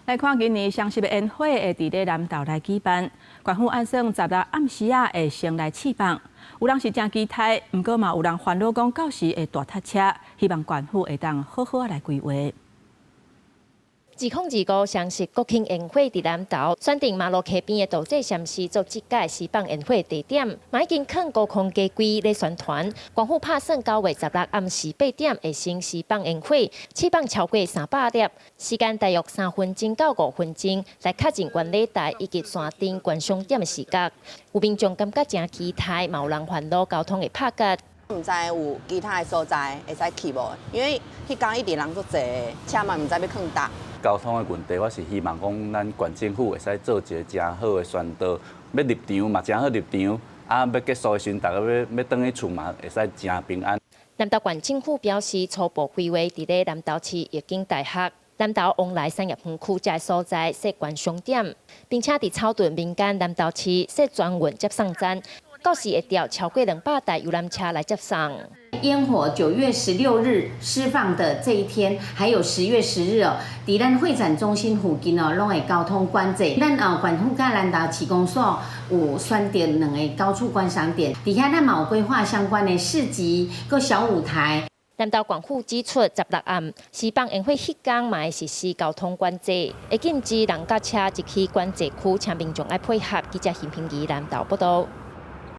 來看今年雙十的煙火會佇咧南投來舉辦，縣府按算十六暗時仔會先來試放。有人是誠期待，毋過嘛有人煩惱講到時會大塞車，希望縣府會當好好仔來規劃。2025雙十國慶煙火佇南投選定馬路溪邊的道濟禪寺做這屆施放煙火地點，嘛已經囥高空機櫃咧宣傳。縣府拍算9月16暗時8點會先施放煙火，試放超過300粒，時間大約3分鐘到5分鐘，來確認觀禮台以及山頂觀賞點的視覺。有民眾感覺誠期待，嘛有人煩惱交通會拍結。毋知有其他的所在會使去無？因為彼工一直人足濟，車嘛毋知欲囥佗。交通的問題，我是希望講咱縣政府會使做一个誠好的宣導，欲入場嘛誠好入場，啊，欲結束的時陣，逐家欲轉去厝嘛會使誠平安。南投縣政府表示，初步規劃佇咧南投市育景大學、南投旺來產業園區這所在設觀賞點，並且佇草屯民間南投市設專運接送站，到時會調超過200台遊覽車來接送。煙火9月16日施放的這一天，還有10月10日哦，佇咱會展中心附近哦，攏會交通管制。咱哦，縣府佮南投市公所有選定兩个高處觀賞點，佇遐咱嘛有規劃相關的市集、閣小舞台。南投縣府指出，十六暗施放煙火彼工嘛會實施交通管制，會禁止人佮車入去管制區，請民眾愛配合。記者邢平儀南投報道。